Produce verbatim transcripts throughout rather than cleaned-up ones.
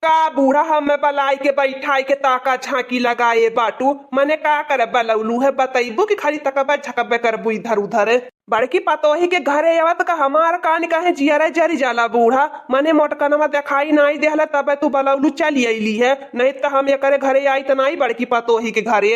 का बूढ़ा, हमें बलाई के बैठाई के ताका झांकी लगाए बाटू? मने का करे बलौलू है, बतैबू कि खाली तकबे झकबे करबू इधर उधर? बड़की पतोही के घरे आवत का हमार कान काहे जियरा जरी जाला बूढ़ा? मने मोटकनवा देखाई नाई देहला तबे तू बलौलू चली अइली है, नहीं त हम एकरे घरे आई त नाई बड़की पतोही के घरे।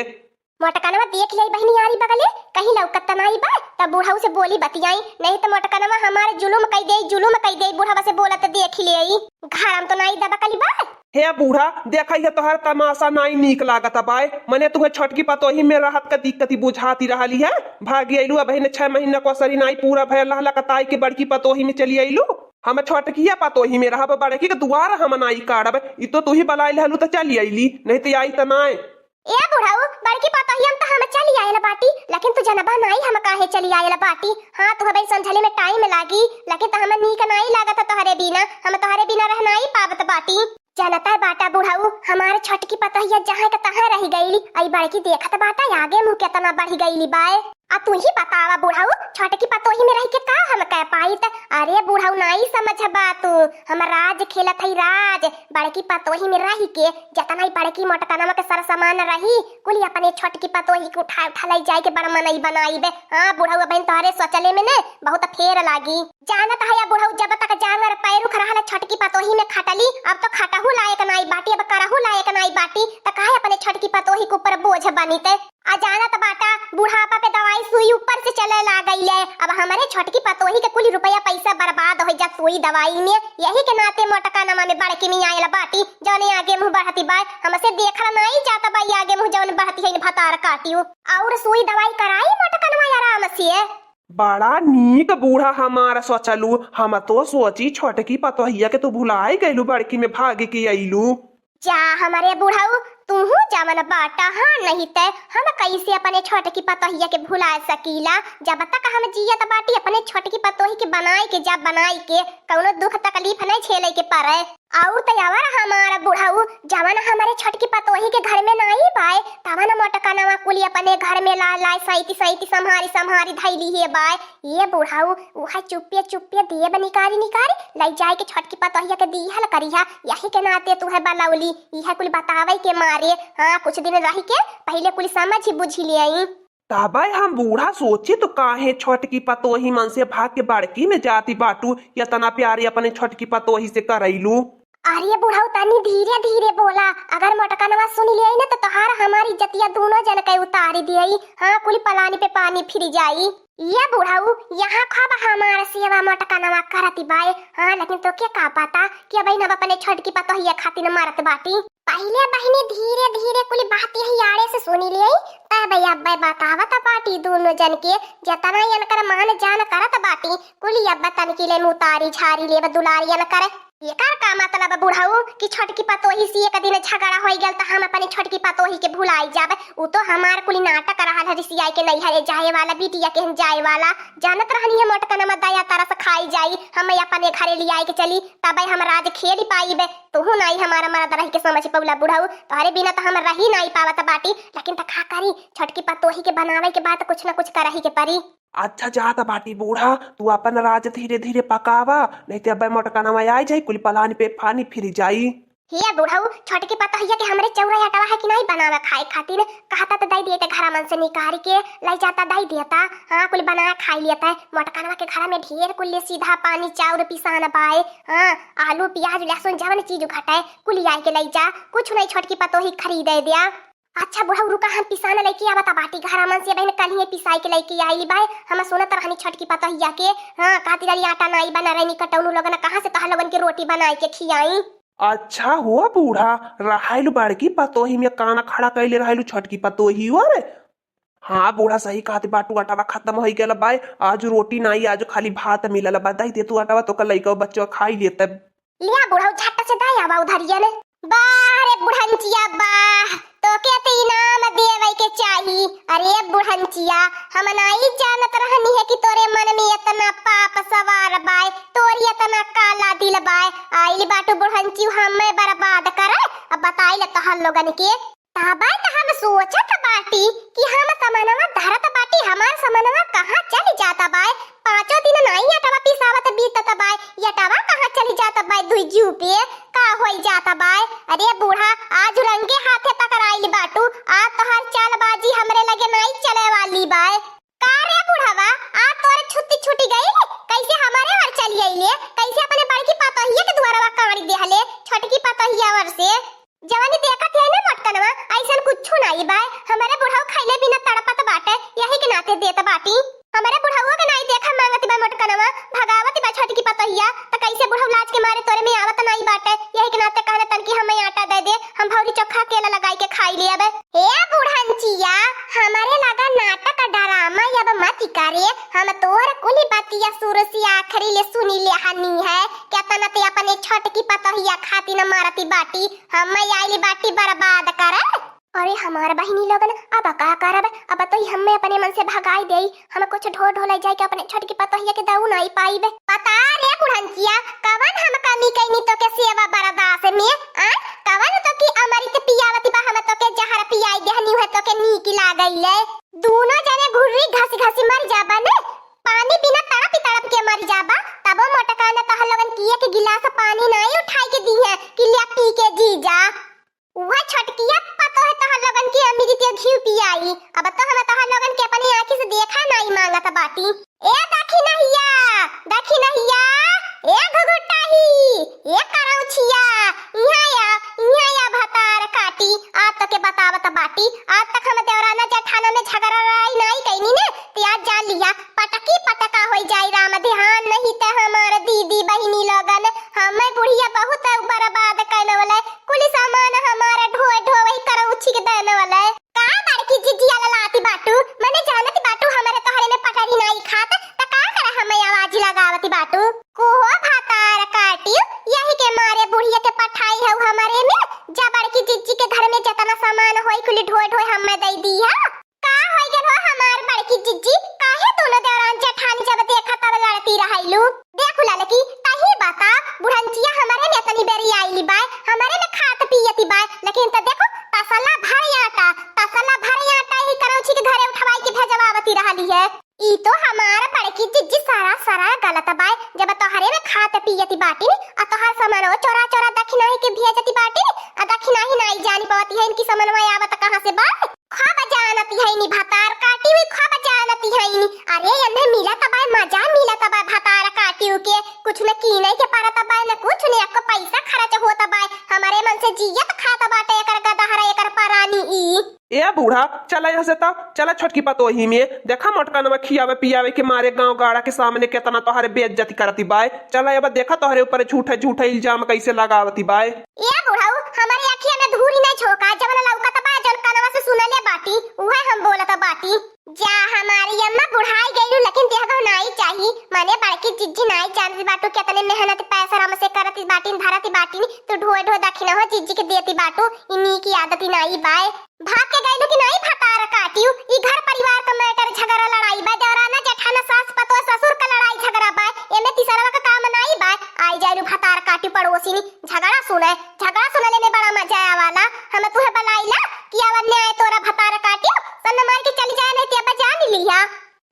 मोटकनवा देख लेई बहिनी आरी बगले, कहीं लौकत त नाई बा, तब बूढ़ऊ से बोली बतियाई, नहीं त मोटकनवा हमारे जुलुम कई देई, जुलुम कई देई, बूढ़वा से बोलत देख लेई। घर हम तो नाई दबकली बा। हे बूढ़ा, देखा ये तोहर तमाशा नाई नीक लागत बाय, मने तुहे छोटकी पतोही में रहत का दिक्कती बुझाती रहली है, भागी अइलू अबहिन छह महीना को सरी नाई पूरा भयल रहला कताई के बड़की पतोही में चली अइलू। हम छोटकिया पतोही में रहब, बड़की के दुआर हम नाई काढ़ब, ई तो तू ही बलाई लेहलू त चली अइली, नहीं त आई त नाई। ए बुढ़ऊ, बड़की पतोहिया में त हम चली आयल बाटी, लेकिन तू जनबा नाई हम काहे चली आयल बाटी। हाँ, तू हबे समझले में टाइम लागी, लेकिन त हमें नीक नाई लागत ह तोहरे बिना, हम तोहरे बिना रह नाई पावत बाटी। जनता बाटा बुढ़ऊ, हमार छोटकी पतोहिया जहाँ के तहाँ रह गईली, आई बड़की देखत बाटा आगे मुँह केतना बढ़ गईली बाय। आ तू ही बतावा बुढ़ऊ, छोटकी पतोही में रह के का हम कह पाइत? अरे बुढ़ऊ, नाई समझबा तू, हम राज खेलत हई राज। बड़की पतोही में रह के जतना ही बड़की मोटकनवा के सर सामान रही, कुल अपने छोटकी पतोही के उठा उठा लई जाए के बड़ मनई बनाइबे। हाँ बुढ़ऊ, अबहिन तोहरे सोचले में ने बहुत फेर लागी। जानत हया बुढ़ऊ, जब तक जांगर पैरुख रहल छोटकी पतोही में खटली, अब तो खटहू लायक नाई बाटी, अब करहू लायक नाई बाटी, त काहे अपने छोटकी पतोही के ऊपर बोझ बनिते? आ जानत बाटा, बुढ़ापा पे दवाई सुई ऊपर से चले लागइले। अब हमरे छोटकी पतोही के कुल रुपया पैसा बर्बाद होइ जा सुई दवाई में। यही के नाते मोटकनवा में बड़की में आयल बाटी, जौने आगे मुँह बढ़ती बाय, हमसे देखल नाई जात बा, ई आगे मुँह जौन बढ़ती है, भतार काटियो। और सुई दवाई कराई मोटकनवा आराम से। बड़ा नीक बूढ़ा हमार सोचलू, हम तो सोची छोटकी पतोहिया के तू भुलाई गइलू, बड़की में भाग के अइलू। जा हमरे बुढ़ऊ, तूहू जवन बाटा, हाँ, नहीं ते हम कैसे अपने छोटकी पतोहिया के भुला सकीला? जब तक हम जियत बाटी, अपने छोटकी पतोही के बनाई के, जा बनाई के, कौनो दुख तकलीफ नहीं झेले के पड़े। और त यावर हमार बुढ़ऊ, जवन हमरे छोटकी पतोही के घर में नाई बाय, तवन मोटकनवा कुली अपने घर में ला लाए सैती सैती सम्हारी सम्हारी धैली हे बाय। ये बुढ़ऊ, उहे चुप्पे चुप्पे देब निकारी निकारी लई जाए के छोटकी पतोहिया के दीहल करिहा। यही के नाते तुहे बलौली, इहे कुल बतावे के मारे। हाँ, कुछ दिन रह के पहिले कुल समझ बुझ लेई। तबे हम बूढ़ा सोची तो काहे छोटकी पतोही मन से भाग के बड़की में जाती बाटू, यतना प्यारी अपने छोटकी पतोही से करैलू। अरे बुढ़ऊ, तनी धीरे धीरे बोला, अगर मोटकनवा सुन लेई ना तो तोहार हमारी इज्जतिया दूनो जन के उतारी दियई। हाँ, कुल पलानी पे पानी फिर जाई। ये बुढ़ऊ, यहाँ खब हमार सेवा मोटकनवा करती बाय। हाँ, लेकिन तोके का पता कि अबहिन हम अपने छोटकी पतोहिया खातिर मरत बाटी। पहिले बहिनी धीरे धीरे कुल बात यही आड़े से सुनी लेई, तब अब्बे बतावत बाटी दूनो जन के, जतना यनकर मान जान करत बाटी, कुल अब्बे तनकी ले मुतारी झारी लेब दुलारी यनकर। एकर का मतलब बुढ़ऊ कि छोटकी पतोही से एक दिन झगड़ा होई गल त हम अपनी छोटकी पतोही के भुलाई जाब? उ तो हमार कुली नाटक रहल है, रिसियाई के नैहरे जाए वाला, बिटिया केहन जाए वाला। जानत रहनी है मोटकनमा दया तरस खाई जाई, हम अपने घरे लियाई के चली, तबे हम राज खेल पाइबे। तुहू नाई हमारा मरद रही के समझ पौला बुढ़ऊ, तोहरे बिना तो हम रही नाई पावत बाटी, लेकिन त का करी, छोटकी पतोही के बनावे के बाद कुछ न कुछ करही के परी। अच्छा जात बाटी बूढ़ा, तू अपन राज धीरे धीरे पकावा, नहीं ते अब्बे मोटकनवा आई जाई, कुल पलानी पे पानी फिर जाई। हे बुढ़ऊ, छोटकी पतोहिया के हमरे चौरा अटवा है कि नहीं बनावे खाए खातिर? कहता तो दई दिए ते घरा मन से निकाल के लई जाता, दई देता। हाँ, कुल बनाए खाई लेता है। मोटकनवा के घरा में ढेर कुल ले सीधा पानी चाउर पिसान बाए। हाँ, आलू, प्याज, लहसुन, जवन चीज घटे, कुल आई के लई जा। कुछ नहीं छोटकी पतोही खरीदे दिया। अच्छा बुढ़ऊ, रुका, हम पिसान लेके आवता बाटी घरा मन से। बहन, कल ही पिसाई के लेके आइली बाय। हम सुनत रहनी छोटकी पतोहिया के, हाँ, कहती रहली आटा नाई बना रहनी कटौनू लोगन, कहाँ से तोहर लोगन के रोटी बनाई के खियाई? अच्छा हो बूढ़ा, रहाइलू बड़की पतोही में कान खड़ा कैले रहाइलू छोटकी पतोही ओरे। हाँ बूढ़ा, सही कहत बाटू, अटवा खत्म होई गल बाय, आज रोटी नाई, आज खाली भात मिलल बा। दई दे तू अटवा, तो लइका बच्चा खाई लेते। लिया बुढ़ऊ, झट से दे आवा उधरिया ने। बाह रे बुढ़ंचिया बाह, तोके त इनाम देवे के चाही। अरे बुढ़ंचिया, हम नाई जानत रहनी है कि तोरे मन में इतना पाप सवार बाय, तोरी इतना काला दिल बाय। आइल बाटू बुढ़ंची हमें बर्बाद करे। अब बताई ले तोहर लोगन के। तबे त हम सोचत बाटी कि हम समनवा धरत बाटी, हमार समनवा कहाँ चली जाता बाय? पाँचों दिन नाई अटवा पिसावत बीतत बाय, ये अटवा कहाँ चली जाता बाय? दुई जू पे का होई जाता बाय? अरे बूढ़ा, आज रंगे हाथे पकड़ाइल बाटू, आज तोहार चालबाजी हमरे लगे नाई चले वाली बाय। का रे बुढ़वा, आज तोरे छुट्टी छूटी गई? कैसे हमारे घर चली अइले? कैसे अपने बड़की पतोहिया के दुआरवा काढ़ी देहले, छोटकी पतोहिया वर से? जवानी देखत है ना मोटकनवा, ऐसन कुछु नाई बाय। हमरे बुढ़ऊ खइले बिना तड़पत बाटे, यही के नाते देत बाटी। हमरे बुढ़ऊ के नाई देखा मांगत बा मोटकनवा, भगावत बा छोटकी पतोहिया, त कैसे बुढ़ऊ लाज के मारे तोरे में आवत नाई बाटे, यही के नाते कहने तन कि हमें आटा दे दे, हम भौरी चोखा केला लगाई के खाई ले अब। ए बुढ़नचिया, हमरे लगा नाटक ड्रामा अब मत करे, हम तोर कुली बतिया शुरू से आखिरी ले सुनी ले हनी है, केतना ते अपने छोटकी पतोहिया खातिर मारती बाटी, हमें आइली बाटी बर्बाद करे। अरे हमार बहिनी लोगन, अब का करब? अब तो ई हमें अपने मन से भगाई देई। हम कुछ ढो ढो ले जाए के अपने छोटकी पतोहिया के दऊ नाई पाइब। बता रे बुढ़नचिया, कवन हम कमी कैनी तो के सेवा बर्दाश्त में? आ? कवन तो की अमृत पियावती बा, हम तो के जहर पियाई देहनी है तो के नीक लागइले। दूनो जने घुर्री घसी घसी मर जाबा ने, पानी बिना तड़प तड़प के मर जाबा। तबो मोटका ने तोहर लोगन की एक गिलास पानी नाई उठाई के दी है कि ले पी के जी जा। उहे छोटकिया पतोह तोहर लोगन के अमृतिया घी पियाई। अब तो हम तोहर लोगन के अपनी आँखी से देखा नाई मांगत बाटी। ए दखिनहिया, दखिनहिया, ए घुघुटाही, ए करौछिया, इहाँ आ, इहाँ आ भतार काटी। आज तक के बतावत बाटी, आज तक हम देवराना जेठाना में झगड़ा लड़ाई नाई कैनी ने, ते आज जान लिया, पटकी पटका होई जाई राम ध्यान नहीं ते हमार दीदी बहिनी लोगन, हमें बुढ़िया बहुत बर्बाद करने वाले, कुल सामान हमार ढोए ढोए वही करौछी के देने वाले। का बड़की जिज्जिया ललाती बाटू? मने जानती बाटू हमरे तोहरे में पटरी नाई खात, त का करे हमें आवाज लगावती बाटू? कोहो भातार काटियो, यही के मारे बुढ़िया के पठाई हऊ हमरे में, जा बड़की जिज्जी के घर में जतना सामान होई कुली ढोए ढोए हमें दे दी है। का होई गल हो हमार बड़की जिज्जी? काहे दोनों देवरान जेठानी जब देखा तब लड़ती रहैलू? देख ललकी, तही बता, बुढ़नचिया हमरे में इतनी बेरी आइली बाय, हमरे में खात पियती बाय, लेकिन त देखो, तसला भर आटा, तसला भर आटा ही करौछी के घरे उठवाई के भेजवावती रहली है। ई तो हमार बड़की जिज्जी सारा सारा गलत बाय, जब तोहरे में खात पियती बाटी नी, आ तोहर सामानो चोरा चोरा दखिनाही के भेजती बाटी नी, आ दखिनाही नाई जानी पवती है इनकी समनवा आवत कहाँ से बाय। खूब जानती है नी भतार काटी हुई, खूब जानती है नी। अरे एन्हे मिलत बाय मजा, मिलत बाय भतार काटी के। कुछ न कीने के परत बाय, न कुछ न एको पैसा खर्च होत बाय। हमरे मन से जियत खात बाटे एकर गदहरा, एकर परानी ई। ए बूढ़ा, चला यहाँ से त, चला छोटकी पतोही में। देखा मोटकनवा खियावे पियावे के मारे गाँव गाड़ा के सामने केतना तोहरे बेइज्जती करती बाय। चला अब देखा तोहरे ऊपर झूठे झूठे इल्जाम कैसे लगावती बाय। ए बुढ़ऊ, हमरे अखिया में धूरी नहीं झोंका, जवन लौकत बा, जवन कनवा से सुनले बाटी, उहे हम बोलत बाटी। जा हमारी अम्मा बुढ़ाई गईलू, लेकिन देह गो नाई चाही, माने बड़की जिज्जी नाई जानती बाटू, केतने मेहनत पैसा रम से करती बाटिन, धरती बाटिन, तू ढोए ढोए दखिना हो जिज्जी के देती बाटू, इन्हीं की आदत ही नाई बाय। भाग के गईलू कि नाई भतार काटियू, ई घर परिवार का मैटर झगड़ा लड़ाई बा, देवराना जेठाना सास पतोह ससुर का लड़ाई झगड़ा बा, एमे तीसरवा का काम नाई बा, आई जाइलू भतार काटियू पड़ोसिनी, झगड़ा सुने, झगड़ा सुनले में बड़ा मजा आवाला। हम तुहे बलाइला कि अब न्याय तोरा भतार काटियो, सन मार के चली जाए, नहीं ते अब जान लिया।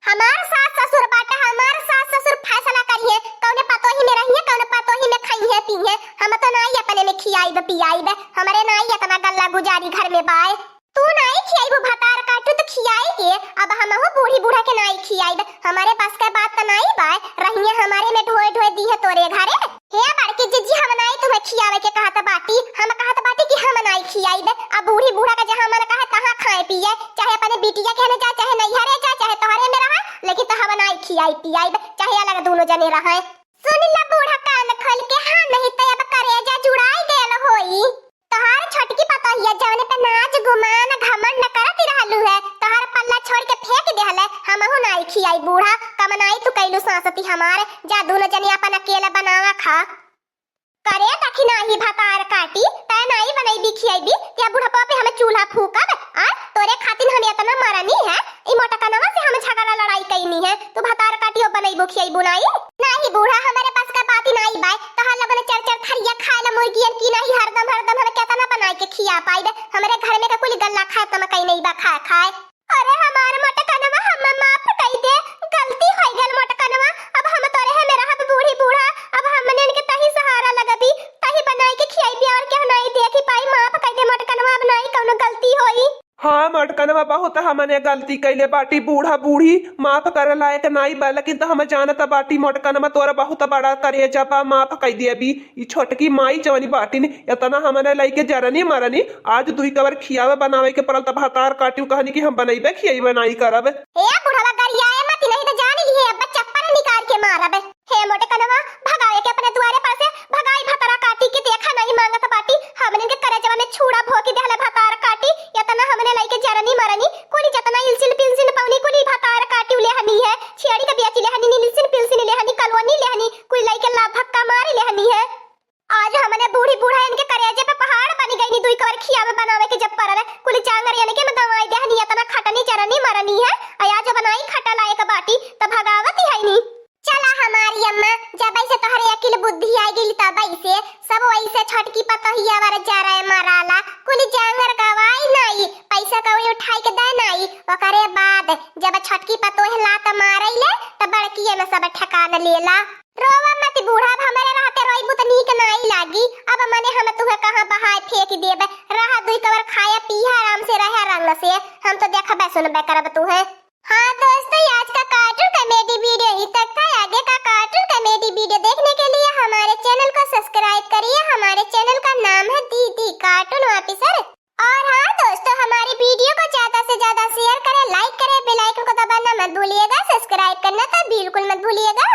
हमार सास ससुर बाटे, हमार सास ससुर फैसला करिहे, कौने पतोही में रहिए, कौने पतोही में खाइहे पीहे। हम तो नाई अपने में खियाइब पियाइब, हमरे नाई इतना गल्ला गुजारी घर में बाय। तू नाई खियाइबू भतार काटू तो खियाई के, अब हमहू बूढ़ी बूढ़ा के नाई खियाइब, हमरे बस के बात त नाई बाय, रहिए हमरे में ढोए ढोए दीहे तोरे घरे। हे बड़की जिज्जी, हम नाई तुम्हें खियावे के कहत बाटी, हम कहत बाटी कि हम नाई खियाइब। अब बूढ़ी बूढ़ा का जहाँ मन कहे तहाँ खाए पिए, चाहे अपने बिटिया के हने जा, चाहे नैहरे जा, चाहे तोहरे में रहे, लेकिन तो हम नाई खियाई पियाइब, चाहे अलग दोनों जने रहे। सुन ल बूढ़ा कान खोल के, हाँ नहीं तो अब करेजा जुड़ाई गयल होई। तोहार छोटकी पतोहिया जवने पे नाज गुमान घमंड करत रहलू है, तोहार पल्ला छोड़ के फेंक देहले, हमहू नाई खियाई बूढ़ा, कम नाई तू कैलू सांसती हमार, जा दोनों जने अपन अकेला बनावा खा। करे दखिनाही भतार काटी, तै नाई बनैबी खियैबी, या बुढ़पा पे हम चूल्हा फूकब? आ, तोरे खातिर हम इतना मरनी है, ई मोटकनवा से हम झगड़ा लड़ाई कैनी है, तू भतार काटियो बनैबू खियैबू नाई? नाही बूढ़ा, हमरे बस का बात ही नाई बाय, तोहार लगन चार चार थरिया खाए ला मुर्गियन की नाही, हरदम हरदम हम केतना बनाए के खिया पाइबे, हमरे घर में का कुल गल्ला खाए तम कहीं नहीं बा खाए खाए। अरे हमार मोटकनवा, हम माँ हाँ मोटकनवा, बहुत हमने गलती कैले बाटी, बूढ़ा बूढ़ी माफ करे लायक नाई बा, लेकिन त हम जानत बाटी मोटकनवा तोरा बहुत बड़ा करेजा बा, माफ कइ देबी। ई छोटकी माई जवनी बाटिन, एतना हमने लइके जरनी मरनी, आज दुई कबर खियावे बनावे के पड़ल, त भतार काटिउ कहनी कि हम बनइबे खियइबे नाई करब। ए बुढ़वा गरियाए मत, नहीं त जान लिहे अब चप्पल निकाल के मारब। हे मोटकनवा, भगावे के अपने दुआरे पर से, भगाई भतार काटी के, देखा नहीं मांगत बाटी, हमने के करेजवा में छूड़ा भोंकी देहले भतार काटी, एतना हमने लइके जरनी मरनी, कुली जतना इल्सिन पिल्सिन पौनी, कुली भतार काटिउ लेहनी है, छेड़ी के बेची लेहनी, इल्सिन पिल्सिन लेहनी, कलोनी लेहनी, कुली लइके लाभ भक्का मारी लेहनी है। आज हमने बूढ़ी बूढ़ा इनके करेजे पे पहाड़ बनी गईनी, दुई कबर खियावे बनावे के जब परल, कुली जांगर इनके में दवाई देहनी, एतना खटनी जरनी मरनी है, आ आज बनाई खटा लायक बाटी, त भगावत ही है नी। चला हमारी अम्मा, जब ऐसे तोहरे अकिल बुद्धि आ गई तब ऐसे सब वैसे छोटकी पतोहिया वर जरे मराला, कुली जांगर गवाई नाई, पैसा कौड़ी उठाई के दे नाई, ओकरे बाद जब छोटकी पतोह लात मारैले त बड़किए में सब ठकान लेला। रोवा मत बूढ़ा, अब हमरे रहते रोइबू त नीक नाई लागी। अब मने हम तुहे कहाँ बहाए फेंक देबे, रहा दुई कबर खाया पीहा आराम से रहा रंग से, हम तो देखबे सुनबे करब तुहे। हाँ दोस्तों, आज का कार्टून कॉमेडी वीडियो ही तक था। आगे का कार्टून कॉमेडी वीडियो देखने के लिए हमारे चैनल को सब्सक्राइब करिए। हमारे चैनल का नाम है दीदी कार्टून ऑफिसर। और हाँ दोस्तों, हमारी वीडियो को ज्यादा से ज्यादा शेयर करें, लाइक करें, बेल आइकन को दबाना मत भूलिएगा, सब्सक्राइब करना तो बिल्कुल मत भूलिएगा।